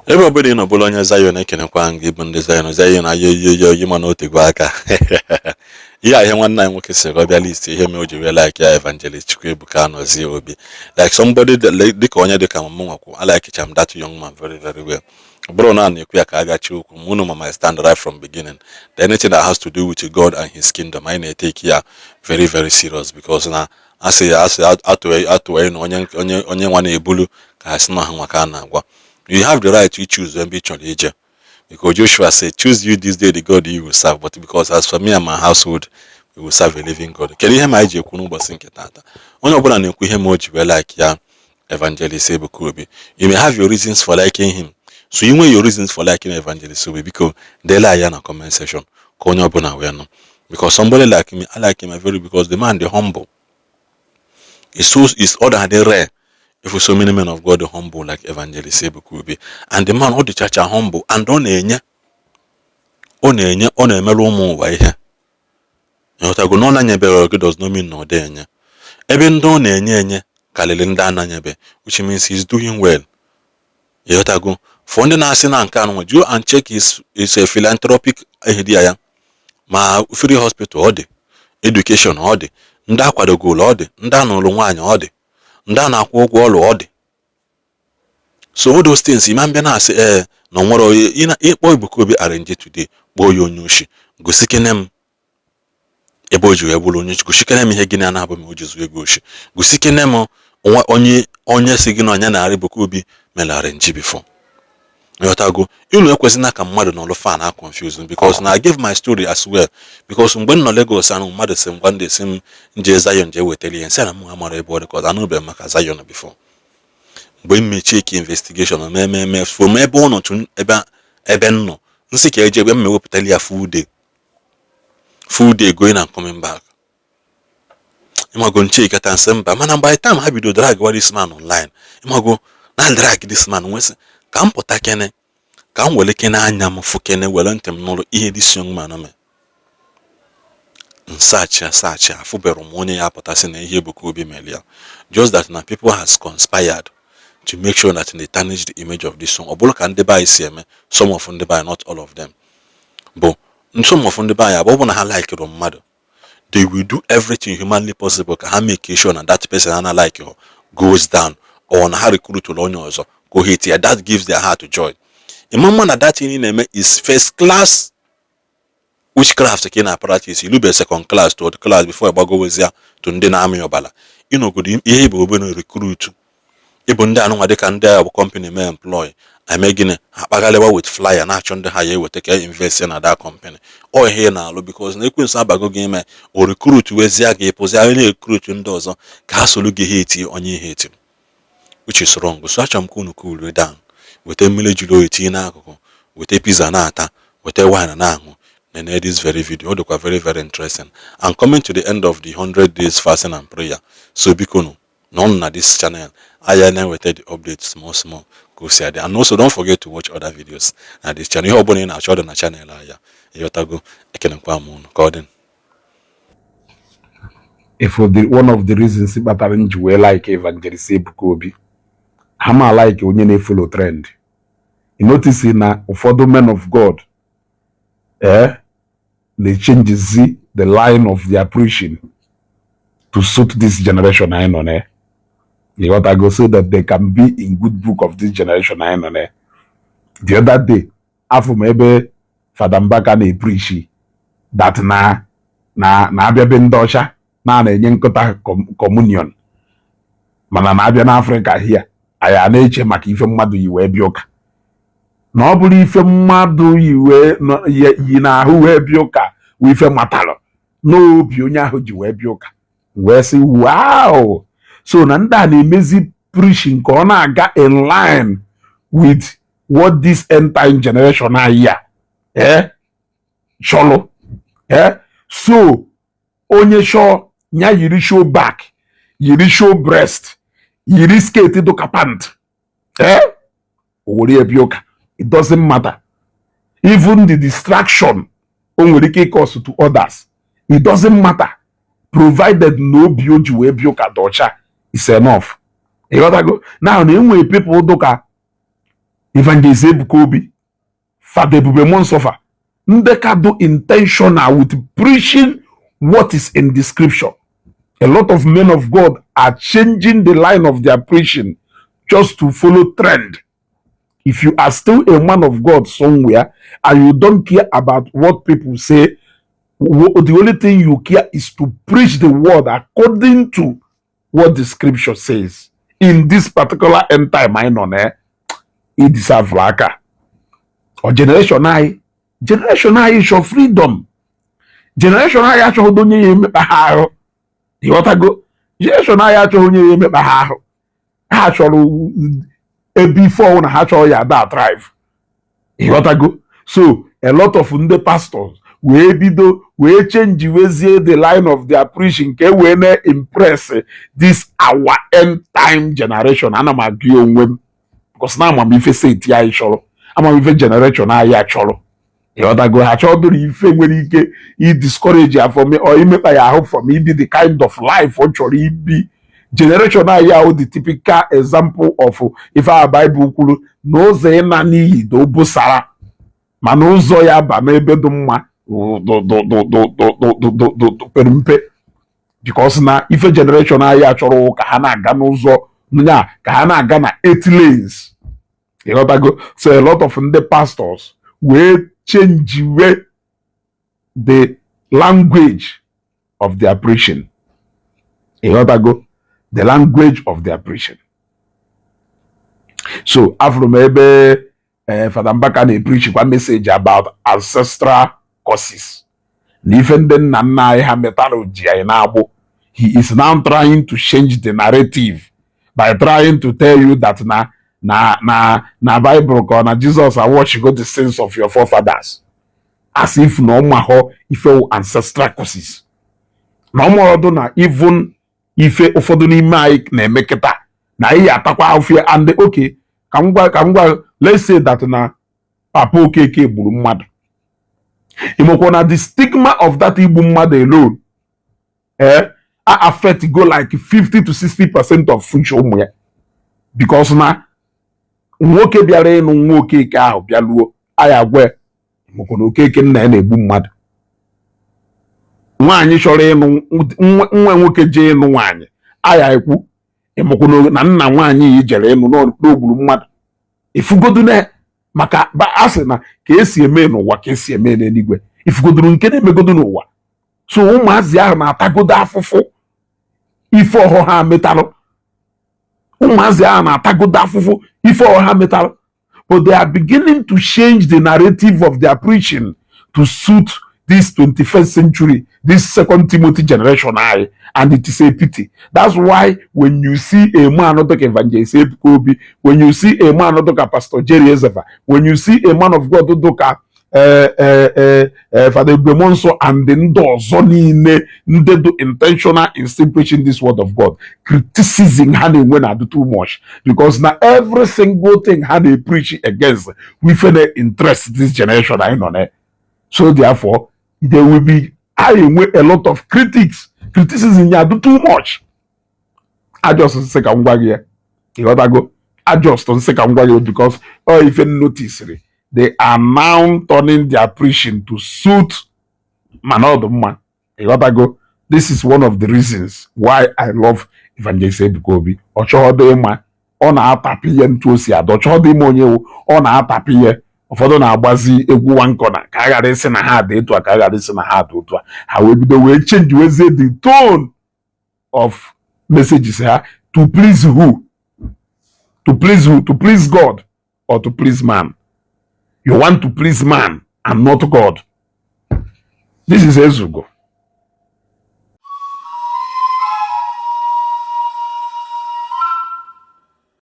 Ebe ọbụla ị nọ bụrụ onye Zion, ekenekwa gị bụ ndị Zion. Zion ayoyoyo yi, mana otegwe aka ihe a, ihe nwanne anyị nwoke sịrị ọ bịa list ihe mere o ji wee like ya, Evangelist Chukwuebuka Anozie Obi. Like somebody dịka onye dịka mụ nwakwu, I like him, that young man, very very well. Ọ bụrụ na a na-ekwu ya ka a gachi okwu m unu ma my stand right from beginning, anything that has to do with God and his kingdom, anyị na-etake ya very very serious, because na asị ya asị atụwe na onye onye onye nwa na-ebulu ka a sị na ha nwa ka a na-agwa. You have the right to choose ebe ị chọrọ ije, because Joshua said, "Choose you this day the God you will serve." But because as for me and my household, we will serve a living God. Kedu ihe ma anyị ji ekwu n'ụbọchị nke taata? Onye ọbụla na-ekwu ihe ma o ji wee like ya, Evangelist Ebuka Obi. You may have your reasons for liking him, so you nwee your reasons for liking Evangelist Obi, biko deela ya na comment section ka onye ọbụla wee nụ. Because somebody like me, I like him very, because the man dey humble. It's so, it's all that dey rare if so many men of God dey humble like Evangelist Ebuka Obi. And the man, ọ dịchacha humble and ọ na-enye, ọ na-enye, ọ na-emerụ ụmụ ụwa ihe. Ịghọtago na ọ na-anyebere gị does not mean na ọ dị enye. Ebe ndị ọ na-enye enye karịrị ndị ananyebe, which means he's doing well. Ịghọtago? For ndị na-asị na nke anụnwa, go and check his philanthropic ihe ya, ma free hospital ọ dị, education ọ dị, ndị akwadogolo ọ dị, ndị anụrụ nwaanyị ọ dị, ndị a na-akwụ ụgwọ ọlụ ọ dị. So all those things, ịma mbịa na-asị ee na onwere onye ịkpọ Ebuka Obi arrange today, kpọọ ya onye oshi, gosikene m ebe o ji wee bụrụ onye oshi, gosikene m ihe gịnị a na-abụ ma o ji zuo ego oshi, gosikene m onye onye si gị na onye na-arị Ebuka Obi mere arrange before. Ịghọtago? Unu ekwesịna ka mmadụ nọrọ fan a confuse, because na I give my story as well, because mgbe m nọ Lagos anụ, mmadụ si m gwa ndị si m nje Zion jee wetara ihe, nsị na m amara ebe ọ dị, cause anụbeghị m maka Zion before. Mgbe m mechie ka investigation mee mee mee from ebe ọ nọ to ebe ebe m nọ, nsị ka eje ebe m ewepụtara ya full day, full day going and coming back. Ịmago nche ikata nsị mba, mana by the time ha bido drag wa this man online, ịmago na drag this man, nwesị ka m pụta kene, ka m were kene anya m fụ kene, were ntị m nụrụ ihe this young man mee. Nsachi asachi, afụbere m onye ya apụtasị na ihe Ebuka Obi mere ya. Just that na people has conspired to make sure that they tarnish the image of this song. Ọ bụrụ ka ndị be anyị si eme, some of ndị be anyị, not all of them, bụ some of ndị be anyị abụ, ọ bụ na ha likerụ mmadụ, they will do everything humanly possible ka ha make sure na that person ha na like goes down, or na ha recruit onye ọzọ ka o hate ya. That gives their heart joy. Ịma mma na that thing ị na-eme is first class witchcraft ka ị na-practice. Ilube second class, third class before ịgbagowezia to ndị na-amị ọbala. Ịnọgodo ihe bụ obere recruit ịbụ ndị anụnwa, dịka ndị a bụ company mee employ eme gịnị, ha kpagharịwa with flyer na-achọ ndị ha ya eweta ka invest na that company. Ọ ihe ị na-alụ, because na ekwensu abago gị ime o recruit wezie gị, pụzie onye na-recruit ndị ọzọ ka ha soro gị hate onye ihe eti, which is wrong. So achọrọ m ka unu cool down, weta mmiri jụrụ oyi tinye n'akụkụ, weta pizza na-ata, weta wine na-aṅụ, nene this very video. Ọ dịkwa very very interesting. And coming to the end of the 100 days fasting and prayer, so biko nụ nọ na this channel aya na-eweta the update small small ka o si adị. And also, don't forget to watch other videos na this channel. Ihe ọbụla ị na-achọ dị na channel aya. Ịghọtago? Ekenekwa m unu, ka ọ dị. If the one of the reasons kpatara m ji wee like Evangelist Ebuka Obi, ha ma like onye na-efollow trend. You notice na ụfọdụ men of God they change the line of their preaching to suit this generation anyị nọ na. Ịghọtago? So that they can be in good book of this generation anyị nọ na. The other day, afọ m ebe Fada Mbaka na-epreach that na na-abịa be ndị ọcha na na-enye nkụta communion, mana na-abịa n'Afrịka hia, anyị a na-eche maka ife mmadụ yi wee bịa ụka, na ọ bụrụ ife mmadụ yi wee yi n'ahụ wee bịa ụka wụ ife matalụ n'obi onye ahụ ji wee bịa ụka. Wee sị, "Wow." So na ndị a na-emezi preaching ka ọ na-aga in line with what this end time generation anyị a chọlụ. So onye chọọ ya yiri show back, yiri show breast, yiri skirt dụka pant, o were ya bịa ụka, it doesn't matter. Even the distraction o nwere ike cause to others, it doesn't matter, provided na obi o ji wee bịa ụka dị ọcha is enough. Ịghọtago? Now na enwere people dụka Evangelist Ebuka Obi, Fada Ebube Muonso fa, ndị ka do intentional with preaching what is in the scripture. A lot of men of God are changing the line of their preaching just to follow trend. If you are still a man of God somewhere and you don't care about what people say, the only thing you care is to preach the word according to what the scripture says. In this particular end time anyị nọ na i deserve aka. Ọ generation anyị chọ freedom. Generation anyị achọghị onye ya emekpa ha ahụ. Ịghọtago? Generation anyị achọghị onye ya emekpa ha ahụ. Ha chọrọ ebe ife ọwụ na ha chọrọ ya ada thrive. Ịghọtago? So a lot of ndị pastors wee bido wee change wezie the line of their preaching ka e wee na-impress this our end time generation. Ana m agụ ya onwe m because na amamife seti anyị chọrọ, amamife generation anyị achọrọ. Ịghọtago? Ha chọdụrụ ife nwere ike i discourage ya from or imekpa ya ahụ from ibi the kind of life ọ chọrọ ibi. Generation anyị ahụ, the typical example of ife a Bible kwuru na ụzọ ịna n'iyi dị obosara, mana ụzọ ya ba n'ebe dị mma pere mpe, because na ife generation anyị achọrọ ka ha na-aga n'ụzọ nya ka ha na-aga na eight lanes. Ịghọtago? So a lot of ndị pastors wee change we the language of their preaching. Ịghọtago? The language of their preaching. So afụrụ m ebe Fada Mbaka na-epreach kwa message about ancestral curses na ife ndị nna nna anyị ha metara ji anyị na-agbụ. He is now trying to change the narrative by trying to tell you that na Bible ka ọ na Jesus awashigo the sins of your forefathers, as if na ọ mahọ ife wụ ancestral curses, na ọ mọrọdụ na even ife ụfọdụ n'ime anyị na-eme kịta na anyị atakwa ahụfịa. And okay, ka m gwa, let's say that na Papa Okeke gburu mmadụ. Ịmakwa na the stigma of that igbu mmadụ alone a affect go like 50 to 60% of future ụmụ ya, because na nwoke bịara ịnụ nwa Okeke ahụ bịaluo anyị agwa ya, ịmakwa na Okeke nna ya na-egbu mmadụ. Nwaanyị chọrọ ịnụ nwa nwoke jee ịnụ nwaanyị, aya ekwu, ịmakwa na nna nwaanyị yi jere ịnụ n'ogburu mmadụ. Ifugodu na maka a sị na ka esi eme n'ụwa ka esi eme n'eluigwe. Ifugoduru nke na-emegodu n'ụwa. So ụmụazị ahụ na-atagodo afụfụ ife ọhọ ha metalụ. Ụmụazị ahụ na-atagodo afụfụ ife ọhọ ha metalụ, but they are beginning to change the narrative of their preaching to suit this 21st century, this Second Timothy generation anyị, and it is a pity. That's why when you see a man like Evangelist Ebuka Obi, when you see a man like Pastor Jerry Ezefa, when you see a man of God dịka Father Ebube Muonso and ndị ọzọ niile, ndị do intentional in still preaching this word of God, criticism ha na-enwe na-adị too much, because na every single thing ha na-preach against ife na interest this generation anyị nọ na. So therefore there will be I enwe a lot of critics. Criticism ya do too much. I just nsị ka m gwa gị ya. Ịghọtago? I just nsị ka m gwa gị because ọ ife notice, they are now turning their preaching to suit, mana ọ dị mma. Ịghọtago? This is one of the reasons why I love Evangelist Ebuka Obi. Ọ chọghọdụ ịma, ọ na-atapị ihe ntu o si adọ. Ọ chọghọdụ ime onye wụ, ọ na-atapị ihe. Ụfọdụ na-agbazi egwu one corner ka a ghara ịsị na ha dị etu a, ka a ghara ịsị na ha dị otu a. Ha wee bido wee change wezie the tone of messages ha to please who? To please who? To please God or to please man? You want to please man and not God. This is Ezugo.